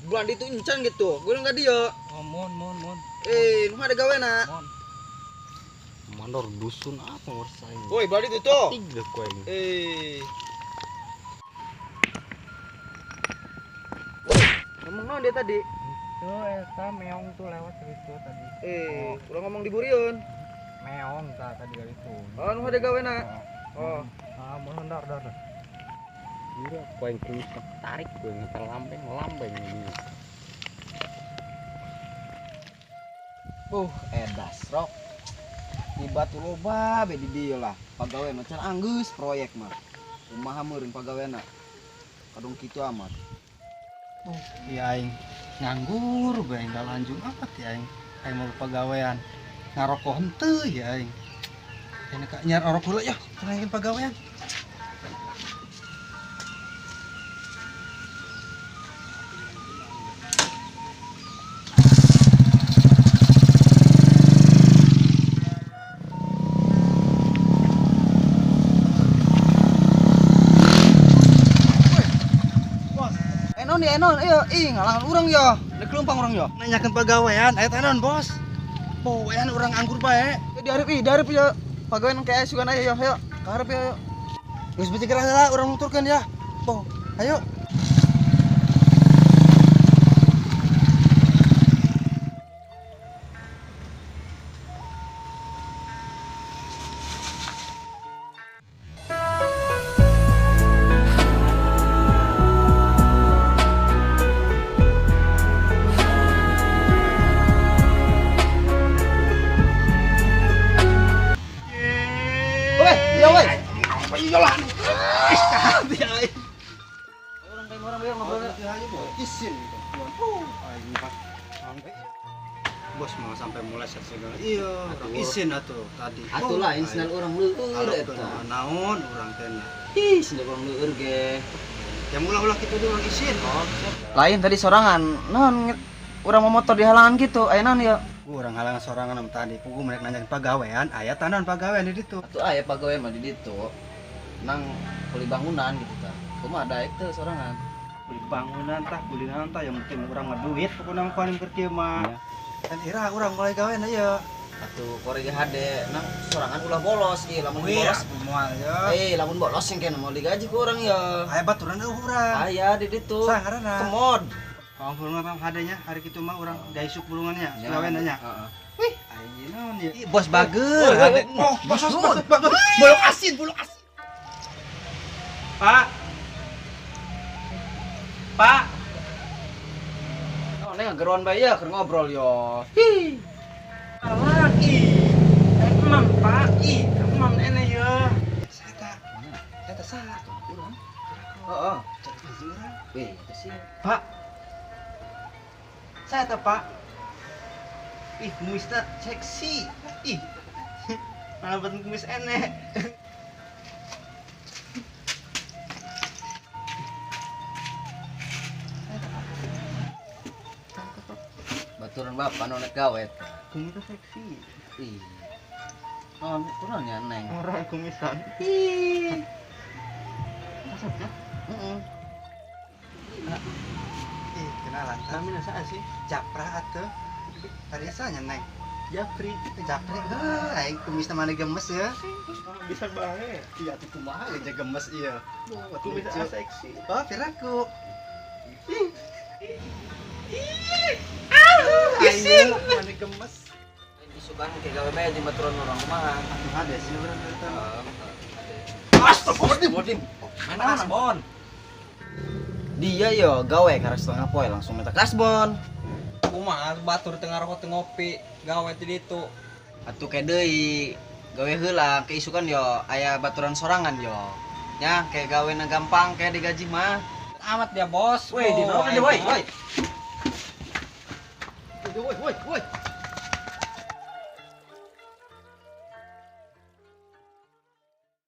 Bulan itu encan gitu. Gue enggak dia. Oh, mon mon mon. Eh, nu ada gawe na. Mon. Mandor dusun apa ngurus aing. Woi, bulan itu tuh. Tiga ku aing. Eh. Ngomong naon dia tadi? Itu eta meong tuh lewat situ tadi. Eh, udah ngomong di buriun. Meong ta tadi dari itu. Oh, nu ada gawe na. Oh. Ah, mon dar dar. Iya, ku aing kumis tarik ku aing lambeng lambeng ini. Edas rok. Di batu loba be di dieu lah. Pagawe mah can anggeus proyek mah. Kumaha meureun pagawena. Kadung kitu amat. Iya aing nganggur bae aing lanjut amat ya aing. Aing mau pagawean. Ngarokok henteu ya aing. Ini kak nyar orok heula ya, tenangin pagawean. Enon ya enon, ayo, ih ngalangan urang ya. Rek leumpang urang ya. Nanyakeun pagawean, aya teh naon, Bos? Powean urang anggur bae. Ya dihareup ih, dihareup ya. Pagawean kayak sugan aya ya, ayo. Ka hareup ya, ayo. Geus beuti gerah heula urang nuturkeun ya. Boh, ayo. Woi, iya woi. Iyalah. Ih, hati aing. Urang kayak urang biar ngobrol. Isin gitu. Aing pak. Bos mau sampai mulai segala. Iya, urang isin atuh tadi. Atuh lah, ini sendal urang leueur eta. Naon urang teh nya. Ih, sendal urang leueur ge. Ya mulah-ulah kitu deh urang isin. Oh, lain tadi sorangan. Naon urang mau motor di halangan gitu, aya naon ya? Urang halangan sorangan am tadi. Pugu mereka nanyain pagawean, aya tanaon pagawean di ditu. Atuh aya pagawean mah di ditu. Nang kuli bangunan gitu tah. Kumaha daek teu sorangan. Kuli bangunan tah, kuli naon tah, yang penting urang mah duit pokona mah kuanim keur kieu mah. Kan ira urang mulai gawean ieu. Atuh kore ge hade nang sorangan ulah bolos ieu lamun bolos. Moal ya. Eh, lamun bolos yang kena mau digaji ku urang ya. Aya baturan eueuh urang. Aya di ditu. Sah ngaranna. Kemod. Kong bulungan mah hadenya hari kitu mah urang daisuk bulungannya, gawean nya. Heeh. Wih, ayeuna naon ieu? Ih, bos bager. Woi, woi, Oh, bos bos bos. Bulung asin, bulung asin. Pak. Pak. Oh, neng geruan bae ya keur ngobrol yo. Hi. Alah, ih. Emang, Pak. Ih, emang ene ya. Saya tak. Saya salah. Urang. Heeh. Cari urang. Wih, itu sih. Pak. Saya tak, Pak. Ih, kumisna seksi. Ih. Malah buat kumis enek. Baturan bapak nu nek gawe. Kumisna seksi. Ih. Non, kurang ya neng. Orang kumisan. Ih. Kasep ya? Heeh. Ih, kenalan. Namina saha sih? Japra atuh. Tadi sanya neng. Japri, Japri. Heuh, aing kumisna mana gemes ya. Bisa bae. Iya atuh kumaha ge gemes ieu. Kumis seksi. Oh, piraku. Isin. Mana gemes. Isukan ke gawe bae jeung baturan urang kumaha. Atuh hade sih urang eta. Astagfirullahaladzim. Mana kasbon? Dia yo gawe karena setengah poe langsung minta kasbon. Kumaha batur teu ngarokok teu ngopi, gawe ti ditu. Atuh ke deui gawe heula keisukan yo aya baturan sorangan yo. Nya kayak gawe na gampang kayak digaji mah. Amat dia bos. Woi, di naon dia woi, woi. Woi, woi, woi.